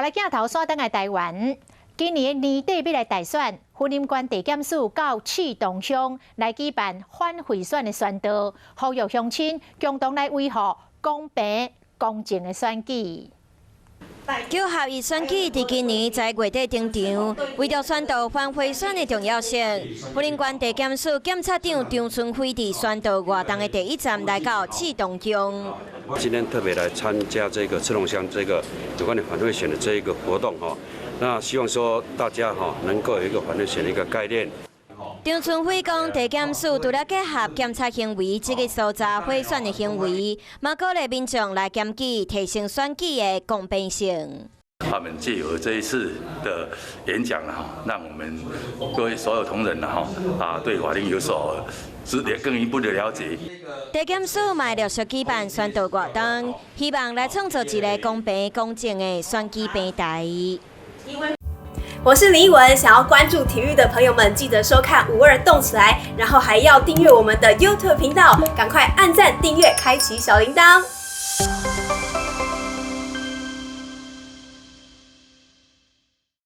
來鏡頭煞轉來台灣，今年年底欲來大選，雲林縣地檢署到刺桐鄉來舉辦反賄選的宣導，呼籲鄉親共同來維護公平公正的選舉。九合一選舉佇今年在月底登場，為著宣導反賄選的重要性，雲林縣地檢署檢察長張春輝佇宣導活動的第一站來到刺桐鄉。今天特別來參加這個刺桐鄉這個有關於反賄選的這一個活動哈，那希望說大家哈能夠有一個反賄選的一個概念。張春輝講，地檢署除了結合檢察行為，這個搜查賄選的行為，嘛鼓勵民眾來檢舉，提升選舉的公平性。他們借由這一次的演講哈，讓我們各位所有同仁哈啊，對法令有所知更一步的了解。地檢署嘛陸續舉辦宣導活動，希望來創造一個公平公正的選舉平台。我是林奕文，想要關注體育的朋友們，記得收看52動起來，然後還要訂閱我們的 YouTube 頻道，趕快按讚、訂閱、開啟小鈴鐺。